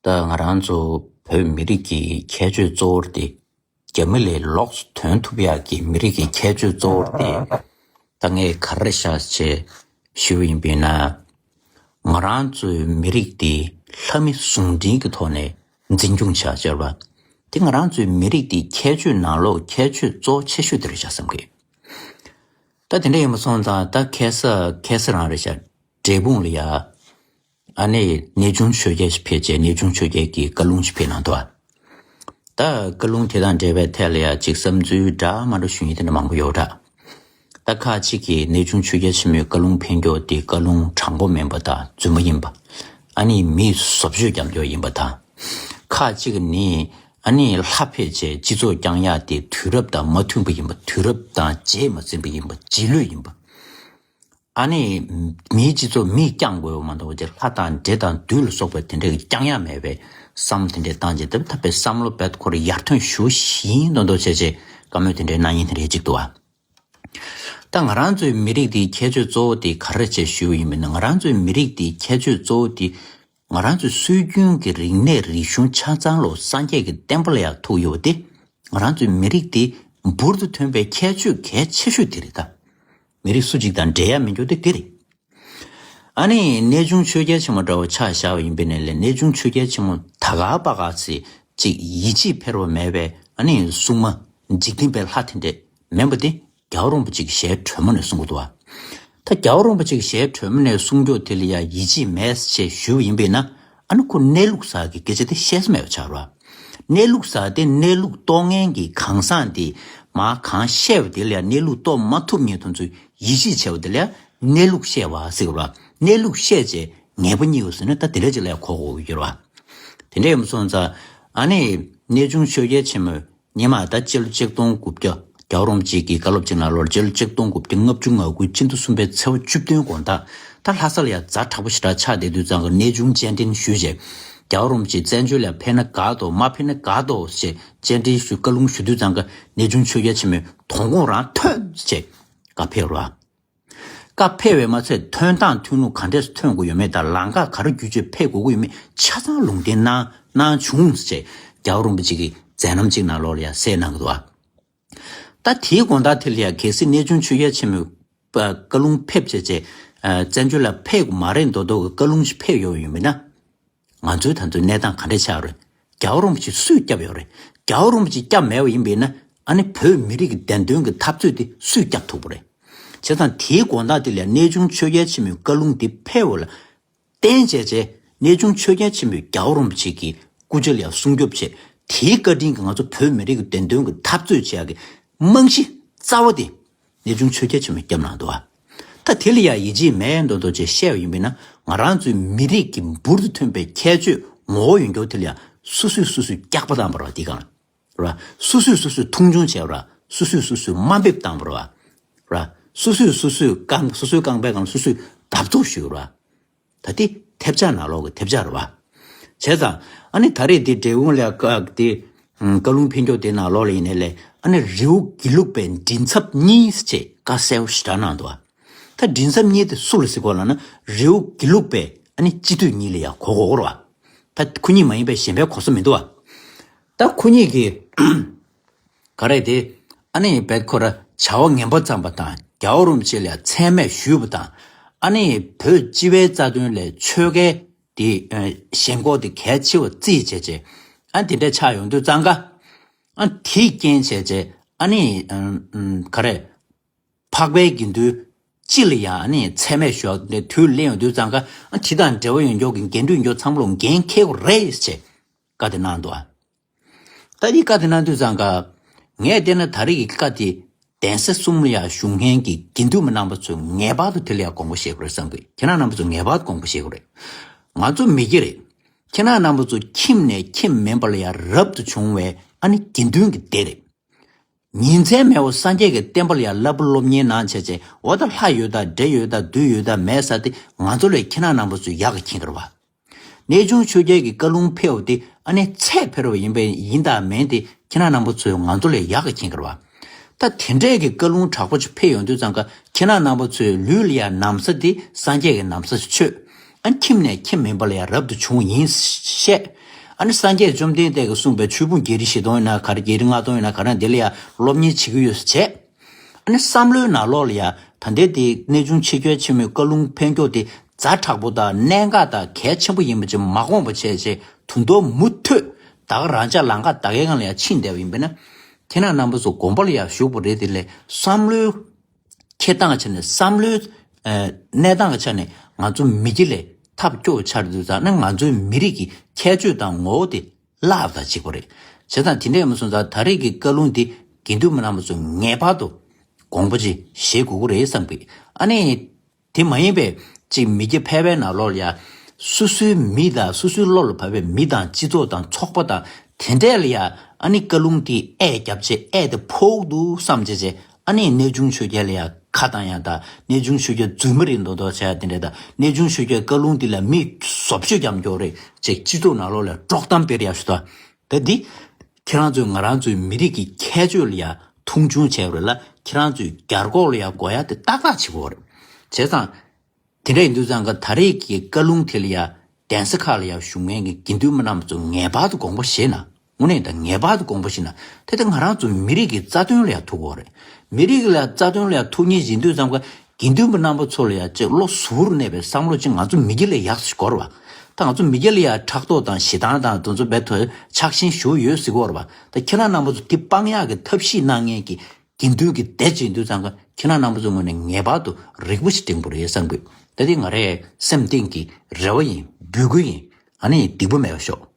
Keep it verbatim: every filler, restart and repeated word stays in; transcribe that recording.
ད་ང་རང་ཚོ་བོད་མི་རིགས་ཀྱི་ཁྱད་ཆོས་གཙོ་བོར་དེ། རྒྱ་མི་ལས་ལོགས་སུ་ཐོན་ཐུབ་ཡག་གི་མི་རིགས་ཀྱི་ཁྱད་ཆོས་གཙོ་བོར་དེ། ད་ངས་ག་རེ་བཞག་ཅེས་ཞུས་ཡིན་པས་ན། ང་རང་ཚོའི་མི་རིགས་དེ་ལྷ་མི་ཟུང་འབྲེལ་གྱི་ཐོག་ནས་འཛིན་སྐྱོང་བྱ་བྱར་བ། དེ་ང་རང་ཚོའི་མི་རིགས་དེ་ཁྱད་ཆོས་ནང་ལོགས་ཁྱད་ཆོས་གཙོ་ཆེ་ཤོས་དེ་རེད་བཞག་བསམ་གི། ད་དེ་འདྲ་ཡིན་པ་སོང་ཙང་ད་ཁ་སང་ཁ་སང་རང་རེད་བཞག་འབྲས་སྤུངས་ལ་ཡ། ཨ་ནི་གནས་ཆུང་ཆོས་རྒྱལ་ཞིག་ཕེབས་རྗེས་གནས་ཆུང་ཆོས་རྒྱལ་གྱིས་བཀའ་ལུང་ཞིག་ཕེབས་གནང་འདུག་ད་བཀའ་ལུང་དེ་དང་འབྲེལ་བའི་ཐད་ལ་ཡང་ཅིག་བསམ་ཚུལ་འདྲ་མ་འདྲ་ཞུ་མཁན་དེ་འདྲ་མང་པོ་ཡོད་འདྲ། ད་ཁག་ཅིག་གིས་གནས་ཆུང་ཆོས་རྒྱལ་ཆེན་མོས་བཀའ་ལུང་ཕེབས་རྒྱུ་དེ་བཀའ་ལུང་དྲང་པོ་མིན་པ་དང་རྫུན་མ་ཡིན་པ། ཨ་ནི་མིས་བཟོ་བཅོས་རྒྱག་རྒྱུ་ཡིན་པ་དང་། ཁག་ཅིག་ནི་ཨ་ནི་ལྷ་ཕེབས་རྗེས་སྤྱི་ཚོགས་བསྐྱང་ཡག་དེ་དུས་རབས་དང་མ་མཐུན་པ་ཡིན་པ། དུས་རབས་དང་རྗེས་མ་ཟིན་པ་ཡིན་པ། རྗེས་ལུས་ཡིན་པ། ཨ་ནི། མིའི་སྤྱི་ཚོགས་མིས་བསྐྱང་དགོས་པ་མ་གཏོགས་ཅིག་ལྷ་དང་འདྲེ་དང་བདུད་ལ་སོགས་པའི་དེ་འདྲའི་བསྐྱང་ཡག་མེད་པའི་བསམ་བློ་དེ་འདྲའི་བཏང་རྗེས་ད་ལྟ་བའི་བསམ་བློ་རྦད་ཁོ་རང་ཡར་ཐོན་ཞུ་བཞིན་མདོག་མདོག་བྱས་བྱས་བཀའ་མོལ་དེ་འདྲའི་གནང་ཡིན་དེ་འདྲའི་ཅིག་འདུག་ཨ། ད་ང་རང་ཚོའི་མི་རིགས་འདིའི་ཁྱད་ཆོས་གཙོ་བོ་དེ་ག་རེ་བྱས་ཞུས་པ་ཡིན་པ་ན། ང་རང་ཚོའི་མི་རིགས་འདིའི་ཁྱད་ཆོས་གཙོ་བོ་དེ། ང་རང་ཚོའི་སྲོལ་རྒྱུན་གྱི་རིག་གནས་རིག་གཞུང་ཆ་ཚང་ལོ་སངས་རྒྱས་ཀྱི་བསྟན་པ་ལ་ཡང་ཐུག་ཡོད་པ་དེ། ང་རང་ཚོའི་མི་རིགས་དེ་འབུར་དུ་ཐོན་པའི་ཁྱད་ཆོས་གལ་ཆེ་ཤོས་དེ་རེད་ད། མི་རིགས་སུ་གཅིག་དང་འབྲལ་ཡ་མི་འགྱུར་ཏེ་དེ་རེད། ཨ་ནི་གནས་ཆུང་ཆོས་རྒྱལ་ཆེན་མོ་འདྲ་བོ་ཆ་བཞག་པ་ཡིན་པས་ན་ལས། གནས་ཆུང་ཆོས་རྒྱལ་ཆེན་མོ་ད་ག་པ་ག་ཚེ་གཅིག་ཡིད་ཆེས་འཕེར་བ་མེད་པའི་ཨ་ནི་སྲུང་མ་འཇིག་རྟེན་པའི་ལྷ་དེ་འདྲས་མིན་པ་དེ་རྒྱལ་བ་རིན་པོ་ཆེ་གི་ཞལ་དྲོན་མོ་ནས་གསུང་གི་འདུག་བ། ད་རྒྱལ་བ་རིན་པོ་ཆེ་གི་ཞལ་དྲོན་མོ་ནས་གསུང་རྒྱུ་དེ་ལ་ཡང་ཡིད་ཆེས་མེད་ཅེས་ཞུས་པ་ཡིན་པས་ན། ཨ་ནི་ཁོ་གནས་ལུགས་གསར་གྱི་སྐད་ཆ་དེ་བཤད་ས་མེད་པ་ཆགས་རོགས། གནས་ལུགས་གསར་དེ་གནས་ལུགས་རྟོགས་མཁན་གྱི་གང་ཟག་འདི་མ་གང་བཤད་པ་དེ་ལ་ཡང་གནས་ལུགས་རྟོགས་མ་ཐུབ་མཁན་དེ་ཚོས་ཡིད་ཆེས་བྱས་པ་དེ་ལ་ཡང་གནས་ལུགས་བཤད་པ་ཟེར་གི་རོགས། གནས་ལུགས་བཤད་བྱས་ངེས་པ་རྙེད་པ་ཟེར་ན་ད་དེ་འདྲ་ཅིག་ལ་ཡང་གོ་དགོས་ཀྱི་ཡོད་རོགས། དེ་འདྲ་ཡིན་པ་སོང་ཙང་ཨ་ནི་གནས་ཆུང་ཆོས་རྒྱལ་ཆེན་མོས། སྔོན་མ་ད་སྤྱི་ལོ་ཆིག་སྟོང་དགུ་བརྒྱ། རྒྱལ་བ་རིན་པོ་ཆེ་གི་བཀའ་སློབ་ཅིག་ནང་ལོགས་ལ་སྤྱི་ལོ་ཆིག་སྟོང་དགུ་བརྒྱ་ལྔ་བཅུ་ང་དགུ་ཕྱི་ཟླ་གསུམ་པའི་ཚེས་པ་བཅུ་བདུན་དགོང་དག་ད་ལྷ་ས་ལ་ཡང་ཛ་དྲག་པོ་ཞེ་དྲག་ཆགས་བསྡད་དུས་ཙང་གི་གནས་ཆུང་སྤྱན་འདྲེན་ཞུས་བྱས། རྒྱལ་བ་རིན་པོ་ཆེ་བཙན་བྱོལ་ལ་ཕེབས་ན་དགའ་འདུག་མ་ཕེབས་ན་དགའ་འདུག་ཞེས་སྤྱན་འདྲེན་ཞུས་བཀའ་ལུང་ཞུ་དུས་ཙང་གི་གནས་ཆུང་ཆོས་རྒྱལ་ཆེན་མོས་དོ་དགོང་རང་ཐོན་བྱས་བཀའ་ཕེབས་རོགས། བཀའ་ཕེབས་པས་མ་ཚད་ཐོན་སྟངས་ཐོན་ལུགས་ག་འདྲས་སུ་ཐོན་དགོས་ཡོད་མེད་དང་ལམ་ཁ་ག་རེ་བརྒྱུད་བྱས་ཕེབས་དགོས་ཀྱི་ཡོད་མེད་ཆ་ཚང་ལུང་བསྟན་གནང་གནང་བྱུང་ཟེར་རྒྱལ་བ་རིན་པོ་ཆེ་གིས་མཛད་རྣམ་གཅིག་ནང་ལོགས་ལ་ཡང་གསལ་གནང་གི་འདུག་ཨ། ད་དེའི་དགོང་དག་དེ་ལ་ཡང་གལ་སྲིད་གནས་ཆུང་ཆོས་རྒྱལ་ཆེན་མོས་བཀའ་ལུང་ཕེབས་བྱས་བྱས་བཙན་བྱོལ་ལ་ཕེབས་དགོས་མ་རེད་མདོག་མདོག་གི་བཀའ་ལུང་ཞིག་ཕེབས་ཡོད་ཡོད་མེད་ན། ང་ཚོའི་ད་ཚོའི་གནས་སྟངས་ག་འདྲས་ཆགས་རེད། རྒྱལ་བ་རིན་པོ་ཆེ་སུས་སྐྱབས་ཡོད་རེད། རྒྱལ་བ་རིན་པོ་ཆེ་སྐྱབས་མེད་པ་ཡིན་པས་ན་ཨ་ནི་བོད་མི་རིགས་ཀྱི་བདེན་དོན་གྱི་འཐབ་རྩོད་དེ་སུས་སྐྱབས་ཐུབ་པ་རེད། བྱས་ཙང་དེའི་དགོང་དག་དེ་ལ་གནས་ཆུང་ཆོས་རྒྱལ་ཆེན་མོའི་བཀའ་ལུང་དེ་ཕེབས་པ་ལ་བརྟེན་བྱས་བྱས་གནས་ཆུང་ཆོས་རྒྱལ་ཆེན་པོས་རྒྱལ་བ་རིན་པོ་ཆེ་གི་སྐུ་ཕྱྭ་ལ་ཡང་སྲུང་སྐྱོབ་བྱས། དེའི་བཀའ་དྲིན་གྱིས་ང་ཚོ་བོད་མི་རིགས་ཀྱི་བདེན་དོན་གྱི་འཐབ་རྩོད་བྱེད་ཡག་གི་རྨང་གཞི་རྩ་བ་དེ། གནས་ཆུང་ཆོས་རྒྱལ་ཆེན་མོས་བརྒྱབ་གནང་འདུག་ཨ། ད་དེ་ལ་ཡང་ཡིད་ཆེས་མེད་མདོག་མདོག་བྱས་བཤད་པ་ཡིན་པས་ན་ང་རང་ཚོའི་མི་རིགས་ཀྱི་འབུར་དུ་ཐོན་པའི་ཁྱད་ཆོས་ངོ་བོ་ཡོད་མཁན་དེ་ལ་ཡང་སོ་སོས་སོ་སོའི་སྐྱག་པ་བཏང་བ་རེད་བ། དེ་གང་རེད་བ། སོ་སོས་སོ་སོའི་མཐོང་ཆུང་བྱས་པ་རེད་བ། སོ་སོས་སོ་སོའི་དམའ་འབེབས་བཏང་བ་རེད་བ། རེད་བ། སོ་སོས་སོ་སོའི་རྐང་སོ་སོའི་རྐང་པའི་སྒང་ལ་སོ་སོས་བརྡབ་བཙོག་ཞུས་པ་རེད་བ། ད་དེ་ཐེབས་ཆག་ནང་ལོགས་ཀྱི་ཐེབས་ཆག་རེད་བ། བྱས་ཙང་ཨ་ནི་ད་རེས་དེ་འབྲས་སྤུངས་ལ་བཀའ་དེ་བཀའ་ལུང་ཕེབས་རྒྱུ་དེ་ནང་ལོགས་ལ་ཡིན་ནའི་ལས་ཨ་ནི་རི་བོ་དགེ་ལུགས་པའི་མགྲིན་ཚབ་གཉིས་ཅེས་བཀའ་གསལ་པོ་ཞེ་དྲག་གནང་འདུག་བ། ད་མགྲིན་ཚབ་གཉིས་དེ་སུ་ལ་ཟེར་དགོས་ལབ་ན་རི་བོ་དགེ་ལུགས་པའི་ཨ་ནི་སྤྱི་འཐུས་གཉིས་ལ་ཡང་གོ་དགོས་རེད་བ། ད་ཁོ་གཉིས་མ་ཡིན་པའི་གཞན་པའི་གོ་ས་མི་འདུག་བ། ད་ཁོ་གཉིས་ཀྱིས། ག་རེ་དེ། ཨ་ནི་རྦད་ཁོ་ར་བྱ་བ་ངན་པ་བརྩམས་པ་དང་རྒྱལ་བ་རིན་པོ་ཆེ་ལ་མཚན་སྨད་ཞུས་པ་དང་། ཨ་ནི་བོད་སྤྱི་པའི་རྩ་དོན་ལས་ཆོལ་ཁའི་དེ་ཞེན་ཁོག་དེ་གལ་ཆེ་བ་བརྩིས་བྱས་བྱས། ཨ་དེ་འདྲ་ཆགས་ཡོང་དུས་ཙང་ཀ་ཨ་དེའི་རྐྱེན་བྱས་བྱས་ཨ་ནི་ག་རེ། འཕགས་པའི་དགེ་འདུན་སྤྱི་ལ་ཡང་ཨ་ནི་མཚན་སྨད་ཞུ་བ་དེ་དུས་ལེན་ཡོང་དུས་ཙང་ཀ་ཨ་དེ་དང་འབྲེལ་བ་ཡོད་མཁན་གྱི་འགན་འཁྲི་ཡོད་མཁན་ཚང་མ་ལ་འགན་འཁྱེར་དགོས་རེད་ཅེས་བཀའ་དེ་གནང་འདུག་ཨ། ད་འདི་བཀའ་དེ་གནང་དུས་ཙང་ཀ་ངས་བལྟས་ན་ད་རེས་ཀྱི་བཀའ་དེ་གདན་ས་གསུམ་ལ་ཡང་བཞུགས་མཁན་གྱི་དགེ་འདུན་པ་རྣམ་པ་ཚོས་ངེས་པར་དུ་དེ་ལ་ཡང་དགོངས་པ་བཞེས་དགོས་རེད་བསམ་གི། ཁྱེད་རང་རྣམ་པ་ཚོས་ངེས་པར་དུ་དགོངས་པ་བཞེས་དགོས་རེད། ང་ཚོ་མི་སྐྱ་རེད། ཁྱེད་རང་རྣམ་པ་ཚོ་ཁྱིམ་ནས་ཁྱིམ་མིན་པ་ལ་ཡང་རབ་ཏུ་བྱུང་བའི་ཨ་ནི་དགེ་འདུན་གྱི་སྡེ་རེད། ཉིན་མཚན་མེད་པར་སངས་རྒྱས་ཀྱི་བསྟན་པ་ལ་ཡང་བསླབ་པ་སློབ་གཉེར་གནང་བྱས་བྱས་འོ་ད་ལྷ་ཡོད་ད་འདྲེ་ཡོད་ད་བདུད་ཡོད་ད་མེད་ས་དེ་ང་ཚོ་ལས་ཁྱེད་རང་རྣམ་པ་ཚོས་ཡག་གི་མཁྱེན་གི་རེད་བ། གནས་ཆུང་ཆོས་རྒྱལ་གྱི་བཀའ་ལུང་ཕེབས་པ་དེ་ཨ་ནི་ཚད་ཕེབས་པ་ཡིན་པས་ཡིན་དང་མིན་དེ་ཁྱེད་རང་རྣམ་པ་ཚོས་ང་ཚོ་ལས་ཡག་གི་མཁྱེན་གི་རེད་བ། ད་དེ་འདྲས་ཀྱི་བཀའ་ལུང་དྲག་པོ་ཅིག་ཕེབས་ཡོང་དུས་ཙང་ཀ་ཁྱེད་རང་རྣམ་པ་ཚོའི་ལུས་ལ་ཡང་ན་བཟའ་དེ་སངས་རྒྱས་ཀྱི་ན་བཟའ་ཞིག་མཆོད། ཨ་ཁྱིམ་ནས་ཁྱིམ་མིན་པ་ལ་ཡང་རབ་ཏུ་བྱུང་བ་ཡིན་བཤད། ཨ་ནི་སངས་རྒྱས་བཅོམ་ལྡན་འདས་ཀྱིས་གསུངས་པའི་ཆོས་ཕུང་བརྒྱད་ཁྲི་བཞི་སྟོང་ཡིན་ན་ག་རེ། བརྒྱད་ཁྲི་ལྔ་སྟོང་ཡིན་ན་ག་རེ། དེ་ལ་ཡ་སློབ་གཉེར་བྱེད་ཀྱི་ཡོད་ཟེར་བྱས། ཨ་ནི་བསམ་བློའི་ནང་ལོགས་ལ་ཡ་ད་ལྟའི་དེ་གནས་ཆུང་ཆོས་རྒྱལ་ཆེན་མོའི་བཀའ་ལུང་ཕན་ཁྱོག་དེ་ཛ་དྲག་པོ་དང་གནད་འགག་དང་གལ་ཆེན་པོ་ཡིན་པ་ཅིག་མ་དགོངས་པ་བྱས་བྱས། དུས་འདོར་མུ་མཐུད་ད་ག་རང་ཅག་ལམ་ཁ་ད་གའི་སྒང་ལ་ཡ་ཕྱིན་བསྡད་པ་ཡིན་པས་ན། ཁྱེད་རང་རྣམ་པ་ཚོ་དགོངས་པ་ལ་ཡ་བཞུགས་པ་རེད། དེ་ལས་བསམ་བློའི་འཁྱེར་སྟངས་ཆ་ནས། བསམ་བློའི་ཨ་གནས་སྟངས་ཆ་ནས་ང་ཚོ་མི་སྐྱ་ལ་ཐབས་སྐྱོ་ཆགས་དུས་ཙང་ན། ང་ཚོའི་མི་རིགས་ཀྱི་ཁྱད་ཆོས་དང་ངོ་བོ་དེ་བརླག་པ་དང་གཅིག་པ་རེད། བྱས་ཙང་དེ་འདྲ་ཡིན་པ་སོང་ཙང་ད་རེས་ཀྱི་བཀའ་ལུང་འདི་དགེ་འདུན་པ་རྣམ་པ་ཚོ་ངེས་པར་དུ་དགོངས་པ་ཅིག་བཞེས་དགོས་ཀྱི་རེད་བསམ་གི། ཨ་ནི་དེ་མ་ཡིན་པའི་ཅིག་མི་སྐྱ་ཕལ་པའི་ནང་ལོགས་ལ་ཡ་སོ་སོའི་མི་དང་སོ་སོའི་བློ་ལ་བབས་པའི་མི་དང་སྤྱི་ཚོགས་དང་ཚོགས་པ་དང་དེ་འདྲས་ལ་ཡ་ཨ་ནི་བཀའ་ལུང་དེ་ཨེ་རྒྱབ་བྱས་ཨེ་དེ་ཕོག་འདུག་བསམ་བྱས་བྱས། ཨ་ནི་གནས་ཆུང་ཆོས་རྒྱལ་ལ་ཡ་ཁ་བཏང་ཡ་དང་། གནས་ཆུང་ཆོས་རྒྱལ་རྫུན་མ་རེད་མདོག་མདོག་བྱ་ཡ་དེ་འདྲས་དང་། གནས་ཆུང་ཆོས་རྒྱལ་བཀའ་ལུང་དེ་ལ་མི་བཟོ་བཅོས་རྒྱབ་མགྱོགས་རེད་ཅེས་སྤྱི་ཚོགས་ནང་ལོགས་ལ་དཀྲོག་གཏམ་སྤེལ་ཡག་ཞུ་དང་། ད་འདི་ཁྱེད་རང་ཚོས་ང་རང་ཚོའི་མི་རིགས་ཀྱི་ཁྱད་ཆོས་ལ་ཡ་མཐོང་ཆུང་བྱས་པ་རེད་ལ། ཁྱེད་རང་ཚོས་རྒྱ་རྒོག་ལ་ཡ་དགོས་ཡ་དེ་ཏག་ཏག་བྱེད་དགོས་རེད། བྱས་ཙང་དེ་འདྲ་ཡིན་དུས་ཙང་ཀ་ད་རེས་ཀྱི་བཀའ་ལུང་དེ་ལ་ཡ་གདན་ས་ཁག་ལ་ཡ་བཞུགས་མཁན་གྱི་དགེ་འདུན་པ་རྣམ་པ་ཚོ་ངེས་པར་དུ་དགོངས་པ་བཞེས་ན། དངོས་གནས་ད་ངེས་པར་དུ་དགོངས་པ་བཞེས་ན། དེ་ལྟ་ང་རང་ཚོ་མི་རིགས་ཀྱི་རྩ་དོན་ལ་ཡང་ཐུག་གི་ཡོད་རེད། མི་རིགས་ལ་རྩ་དོན་ལ་ཡང་ཐུག་མཁན་ཡིན་དུས་ཙམ་ཀ་དགེ་འདུན་པ་རྣམ་པ་ཚོ་ལ་ཡང་ཅིག་བློ་གཟུ་བོར་གནས་པའི་བསམ་བློ་ཅིག་ང་ཚོ་མི་སྐྱ་ལ་ཡག་ཤོས་དགོས་རེད་བ། ད་ང་ཚོ་མི་སྐྱ་ལ་ཡང་ཕྲག་དོག་དང་ཞེ་སྡང་དང་དེ་ཚོ་རྦད་དེ་ཆགས་ཞེན་ཞེ་པོ་ཡོད་ཟེར་གི་ཡོད་རེད་བ། ད་ཁྱེད་རང་རྣམ་པ་ཚོ་དེ་སྤང་ཡག་གི་ཐབས་ཤེས་གནང་མཁན་གྱི་དགེ་འདུན་གྱི་སྡེ་ཅིག་ཡིན་དུས་ཙམ་ཀ་ཁྱེད་རང་རྣམ་པ་ཚོའི་ངོས་ནས་ངེས་པར་དུ་རིག་པ་ཞིག་སྒྲིམ་དགོས་རེད་བསམ་གི། ད་དེ་ང་རའི་སེམས་གཏིང་གི་རེ་བ་ཡིན། འབོད་སྐུལ་ཡིན། ཨ་ནི་སྡིག་པ་མེད་པ་ཤོག།